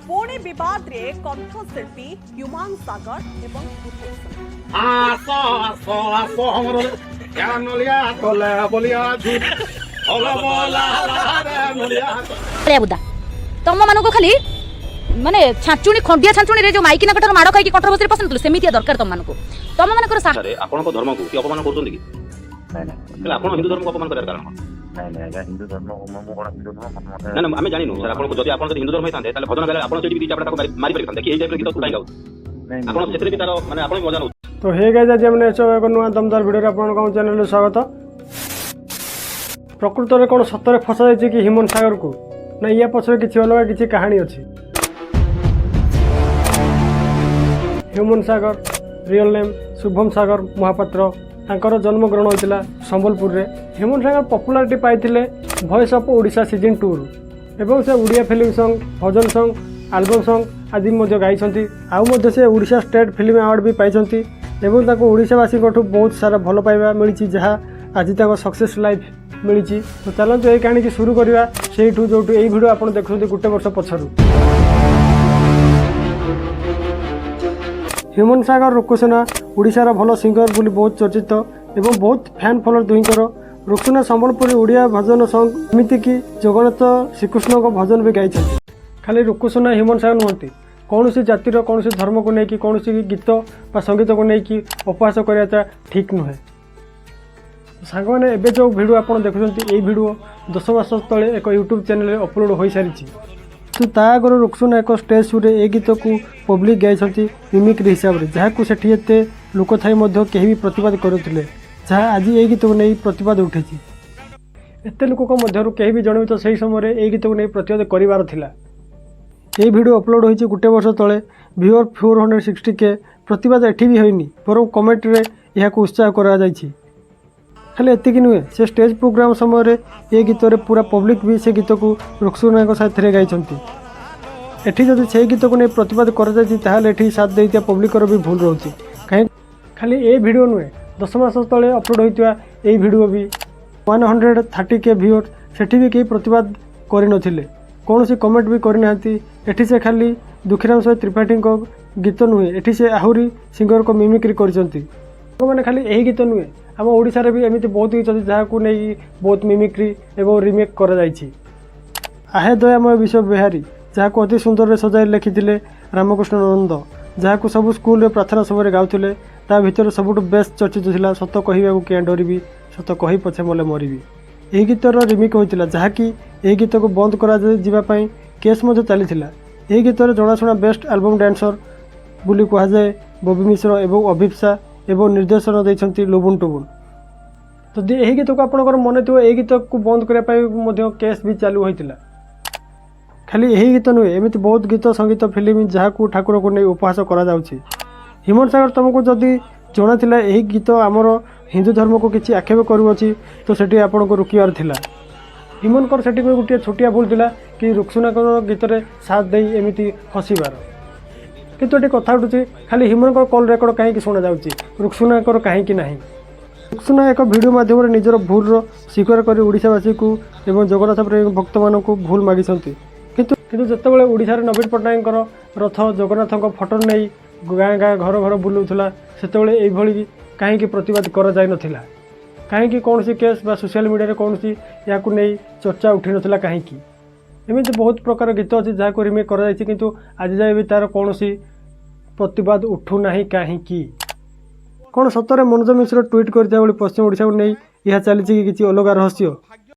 ପୁଣି ବିବାଦରେ କଣ୍ଠଶିଳ୍ପୀ ହ୍ୟୁମାନ ସାଗର ଏବଂ ରୁକ୍ସନା। ଆସ ଆସ ଆସ ନଲିଆ ତଲେ ବଲିଆ ନଲିଆ। ବୁଦା ତମ ମାନଙ୍କୁ ଖାଲି ମାନେ ଛାଞ୍ଚୁଣି, ଖଣ୍ଡିଆ ଛାଞ୍ଚୁଣିରେ ଯୋଉ ମାଇକିନା ଠାରୁ ମାଡ଼ ଖାଇକି କଣ୍ଟ୍ରୋଭର୍ସିରେ ପଶିନଥିଲୁ, ସେମିତିଆ ଦରକାର ତମମାନଙ୍କୁ, ତମମାନଙ୍କର ସାର୍, ଆପଣଙ୍କ ଧର୍ମକୁ କି ଅପମାନ କରୁଛନ୍ତି କି? ନାଇଁ ନାଇଁ। ହେଲେ ଆପଣ ହିନ୍ଦୁ ଧର୍ମକୁ ଅପମାନ କରିବାର କାରଣ କଣ? ନାଇଁ ନାଇଁ ଆଜ୍ଞା, ହିନ୍ଦୁ ଧର୍ମ ମୁଁ କଣ ହିନ୍ଦୁ ଧର୍ମ ମତେ ନା ନା, ଆମେ ଜାଣିନୁ ସାର୍। ଆପଣଙ୍କୁ ଯଦି ଆପଣ ଯଦି ହିନ୍ଦୁ ଧର୍ମ ହେଇଥାନ୍ତେ, ତାହେଲେ ଭଜନ ଗାଇଲେ ଆପଣ ସେଇଠି ବି ଦି ଚାପଡ଼ା ତାକୁ ମାରି ପାରିଥାନ୍ତେ କି? ଏଇ ଟାଇପର ଗୀତ ତୁ କାଇଁ ଗାଉଛୁ? ନାଇଁ। ଆପଣ ସେଥିରେ ବି ତାର ମାନେ ଆପଣ ବି ମଜା ନେଉଛନ୍ତି। ତ ହେ ଗାଇଜ, ଆଜି ଆମେ ନେଇଛୁ ଏକ ନୂଆ ଦମଦାର ଭିଡ଼ିଓରେ। ଆପଣଙ୍କ ଆମ ଚ୍ୟାନେଲରେ ସ୍ୱାଗତ। ପ୍ରକୃତରେ କ'ଣ ସତରେ ଫସାଯାଇଛି କି ହ୍ୟୁମାନ ସାଗରକୁ, ନା ୟା ପଛରେ କିଛି ଅଲଗା କିଛି କାହାଣୀ ଅଛି? ହ୍ୟୁମାନ ସାଗର, ରିଅଲ ନେମ୍ ଶୁଭମ ସାଗର ମହାପାତ୍ର, ତାଙ୍କର ଜନ୍ମଗ୍ରହଣ ହୋଇଥିଲା ସମ୍ବଲପୁରରେ। ହ୍ୟୁମାନ ସାଗର ପପୁଲାରିଟି ପାଇଥିଲେ ଭଏସ୍ ଅଫ୍ ଓଡ଼ିଶା ସିଜନ୍ 2ରୁ ଏବଂ ସେ ଓଡ଼ିଆ ଫିଲ୍ମ ସଙ୍ଗ, ଭଜନ ସଙ୍ଗ, ଆଲବମ୍ ସଙ୍ଗ ଆଦି ମଧ୍ୟ ଗାଇଛନ୍ତି। ଆଉ ମଧ୍ୟ ସେ ଓଡ଼ିଶା ଷ୍ଟେଟ୍ ଫିଲ୍ମ ଆୱାର୍ଡ଼ ବି ପାଇଛନ୍ତି ଏବଂ ତାଙ୍କୁ ଓଡ଼ିଶାବାସୀଙ୍କଠୁ ବହୁତ ସାରା ଭଲ ପାଇବା ମିଳିଛି, ଯାହା ଆଜି ତାଙ୍କ ସକ୍ସେସ୍ ଲାଇଫ୍ ମିଳିଛି। ତ ଚାଲନ୍ତୁ, ଏଇ କାହାଣୀକି ଶୁରୁ କରିବା ସେଇଠୁ ଯେଉଁଠୁ ଏଇ ଭିଡ଼ିଓ ଆପଣ ଦେଖୁଛନ୍ତି, ଗୋଟେ ବର୍ଷ ପଛରୁ। ହ୍ୟୁମାନ ସାଗର, ରୁକସନା ଓଡ଼ିଶାର ଭଲ ସିଙ୍ଗର ବୋଲି ବହୁତ ଚର୍ଚ୍ଚିତ ଏବଂ ବହୁତ ଫ୍ୟାନ୍ ଫଲୋଅର ଦୁହିଁଙ୍କର। ରୁକସନା ସମ୍ବଲପୁରୀ, ଓଡ଼ିଆ ଭଜନ ସଙ୍ଗ, ଏମିତିକି ଜଗନ୍ନାଥ, ଶ୍ରୀକୃଷ୍ଣଙ୍କ ଭଜନ ବି ଗାଇଛନ୍ତି। ଖାଲି ରୁକସନା, ହ୍ୟୁମାନ ସାଗର ନୁହନ୍ତି, କୌଣସି ଜାତିର କୌଣସି ଧର୍ମକୁ ନେଇକି କୌଣସି ଗୀତ ବା ସଙ୍ଗୀତକୁ ନେଇକି ଉପହାସ କରିବାଟା ଠିକ୍ ନୁହେଁ। ସାଙ୍ଗମାନେ, ଏବେ ଯେଉଁ ଭିଡ଼ିଓ ଆପଣ ଦେଖୁଛନ୍ତି, ଏଇ ଭିଡ଼ିଓ 10 ମାସ ତଳେ ଏକ ୟୁଟ୍ୟୁବ୍ ଚ୍ୟାନେଲରେ ଅପଲୋଡ଼ ହୋଇସାରିଛି। କିନ୍ତୁ ତା ଆଗରୁ ରୁକସୁନା ଏକ ଷ୍ଟେଜ୍ ଶୋରେ ଏ ଗୀତକୁ ପବ୍ଲିକ୍ ଗାଇଛନ୍ତି ମିମିକ୍ରି ହିସାବରେ, ଯାହାକୁ ସେଠି ଏତେ ଲୋକ ଥାଇ ମଧ୍ୟ କେହି ବି ପ୍ରତିବାଦ କରୁନଥିଲେ, ଯାହା ଆଜି ଏଇ ଗୀତକୁ ନେଇ ପ୍ରତିବାଦ ଉଠିଛି। ଏତେ ଲୋକଙ୍କ ମଧ୍ୟରୁ କେହି ବି ଜଣେ ବି ତ ସେହି ସମୟରେ ଏଇ ଗୀତକୁ ନେଇ ପ୍ରତିବାଦ କରିବାର ଥିଲା। ଏହି ଭିଡ଼ିଓ ଅପଲୋଡ଼ ହୋଇଛି ଗୋଟେ ବର୍ଷ ତଳେ, ଭିଉଅର 460K। ପ୍ରତିବାଦ ଏଠି ବି ହୋଇନି, ବରଂ କମେଣ୍ଟରେ ଏହାକୁ ଉତ୍ସାହ କରାଯାଇଛି। ହେଲେ ଏତିକି ନୁହେଁ, ସେ ଷ୍ଟେଜ୍ ପ୍ରୋଗ୍ରାମ ସମୟରେ ଏ ଗୀତରେ ପୁରା ପବ୍ଲିକ୍ ବି ସେ ଗୀତକୁ ରୁକ୍ସୁନାଙ୍କ ସାଥିରେ ଗାଇଛନ୍ତି। ଏଠି ଯଦି ସେଇ ଗୀତକୁ ନେଇ ପ୍ରତିବାଦ କରାଯାଇଛି, ତାହେଲେ ଏଠି ସାଥ ଦେଇଥିବା ପବ୍ଲିକର ବି ଭୁଲ ରହୁଛି। କାହିଁ ଖାଲି ଏ ଭିଡ଼ିଓ ନୁହେଁ, 10 ମାସ ତଳେ ଅପଲୋଡ଼ ହୋଇଥିବା ଏଇ ଭିଡ଼ିଓ ବି 130K viewer, ସେଠି ବି କେହି ପ୍ରତିବାଦ କରିନଥିଲେ, କୌଣସି କମେଣ୍ଟ ବି କରିନାହାନ୍ତି। ଏଠି ସେ ଖାଲି ଦୁଃଖୀରାମ ସହ ତ୍ରିପାଠୀଙ୍କ ଗୀତ ନୁହେଁ, ଏଠି ସେ ଆହୁରି ସିଙ୍ଗରଙ୍କ ମିମିକ୍ରି କରିଛନ୍ତି। ଲୋକମାନେ ଖାଲି ଏହି ଗୀତ ନୁହେଁ, ଆମ ଓଡ଼ିଶାରେ ବି ଏମିତି ବହୁତ ଗୀତ ଅଛି, ଯାହାକୁ ନେଇ ବହୁତ ମିମିକ୍ରି ଏବଂ ରିମେକ୍ କରାଯାଇଛି। ଆହେ ଦୟାମୟ ବିଶ୍ୱ ବିହାରୀ, ଯାହାକୁ ଅତି ସୁନ୍ଦରରେ ସଜାଇ ଲେଖିଥିଲେ ରାମକୃଷ୍ଣ ନନ୍ଦ, ଯାହାକୁ ସବୁ ସ୍କୁଲରେ ପ୍ରାର୍ଥନା ସମୟରେ ଗାଉଥିଲେ, ତା ଭିତରେ ସବୁଠୁ ବେଷ୍ଟ ଚର୍ଚ୍ଚିତ ଥିଲା "ସତ କହିବାକୁ କିଆଁ ଡରିବି, ସତ କହି ପଛେ ମଲେ ମରିବି"। ଏହି ଗୀତର ରିମିକ୍ ହୋଇଥିଲା, ଯାହାକି ଏହି ଗୀତକୁ ବନ୍ଦ କରାଯିବା ପାଇଁ କେସ୍ ମଧ୍ୟ ଚାଲିଥିଲା। ଏହି ଗୀତରେ ଜଣାଶୁଣା ବେଷ୍ଟ ଆଲବମ୍ ଡ୍ୟାନ୍ସର ବୋଲି କୁହାଯାଏ ବବି ମିଶ୍ର ଏବଂ ଅଭିପ୍ସା ଏବଂ ନିର୍ଦ୍ଦେଶନା ଦେଇଛନ୍ତି ଲୁବୁନ ଟୁବୁନ। ଯଦି ଏହି ଗୀତକୁ ଆପଣଙ୍କର ମନେ ଥିବ, ଏହି ଗୀତକୁ ବନ୍ଦ କରିବା ପାଇଁ ମଧ୍ୟ କେସ୍ ବି ଚାଲୁ ହୋଇଥିଲା। ଖାଲି ଏହି ଗୀତ ନୁହେଁ, ଏମିତି ବହୁତ ଗୀତ, ସଙ୍ଗୀତ, ଫିଲ୍ମ, ଯାହାକୁ ଠାକୁରକୁ ନେଇ ଉପହାସ କରାଯାଉଛି। ହ୍ୟୁମାନ ସାଗର, ତୁମକୁ ଯଦି ଜଣାଥିଲା ଏହି ଗୀତ ଆମର ହିନ୍ଦୁ ଧର୍ମକୁ କିଛି ଆକ୍ଷେପ କରୁଅଛି, ତ ସେଠି ଆପଣଙ୍କୁ ରୋକିବାର ଥିଲା। ହ୍ୟୁମାନଙ୍କର ସେଠି ବି ଗୋଟିଏ ଛୋଟିଆ ଭୁଲ ଥିଲା କି ରୁକ୍ସୁନାଙ୍କର ଗୀତରେ ସାଥ ଦେଇ ଏମିତି ହସିବାର। କିନ୍ତୁ ଏଠି କଥା ଉଠୁଛି, ଖାଲି ହ୍ୟୁମାନଙ୍କର କଲ୍ ରେକର୍ଡ଼ କାହିଁକି ଶୁଣାଯାଉଛି, ରୁକ୍ସୁନାଙ୍କର କାହିଁକି ନାହିଁ? ରୁକ୍ସୁନା ଏକ ଭିଡ଼ିଓ ମାଧ୍ୟମରେ ନିଜର ଭୁଲର ସ୍ୱୀକାର କରି ଓଡ଼ିଶାବାସୀକୁ ଏବଂ ଜଗନ୍ନାଥ ପ୍ରେମୀ ଭକ୍ତମାନଙ୍କୁ ଭୁଲ ମାଗିଛନ୍ତି। କିନ୍ତୁ ଯେତେବେଳେ ଓଡ଼ିଶାରେ ନବୀନ ପଟ୍ଟନାୟକଙ୍କର ରଥ ଜଗନ୍ନାଥଙ୍କ ଫଟୋ ନେଇ ଗାଁ ଗାଁ, ଘର ଘର ବୁଲୁଥିଲା, ସେତେବେଳେ ଏଇଭଳି କାହିଁକି ପ୍ରତିବାଦ କରାଯାଇନଥିଲା? କାହିଁକି କୌଣସି କେସ୍ ବା ସୋସିଆଲ ମିଡ଼ିଆରେ କୌଣସି ଏହାକୁ ନେଇ ଚର୍ଚ୍ଚା ଉଠିନଥିଲା କାହିଁକି? ଏମିତି ବହୁତ ପ୍ରକାର ଗୀତ ଅଛି, ଯାହାକୁ ରିମେକ୍ କରାଯାଇଛି, କିନ୍ତୁ ଆଜି ଯାଏ ବି ତା'ର କୌଣସି ପ୍ରତିବାଦ ଉଠୁନାହିଁ କାହିଁକି? କ'ଣ ସତରେ ମନୋଜ ମିଶ୍ର ଟ୍ୱିଟ୍ କରିଥିବା ଭଳି ପଶ୍ଚିମ ଓଡ଼ିଶାକୁ ନେଇ ଏହା ଚାଲିଛି କି କିଛି ଅଲଗା ରହସ୍ୟ?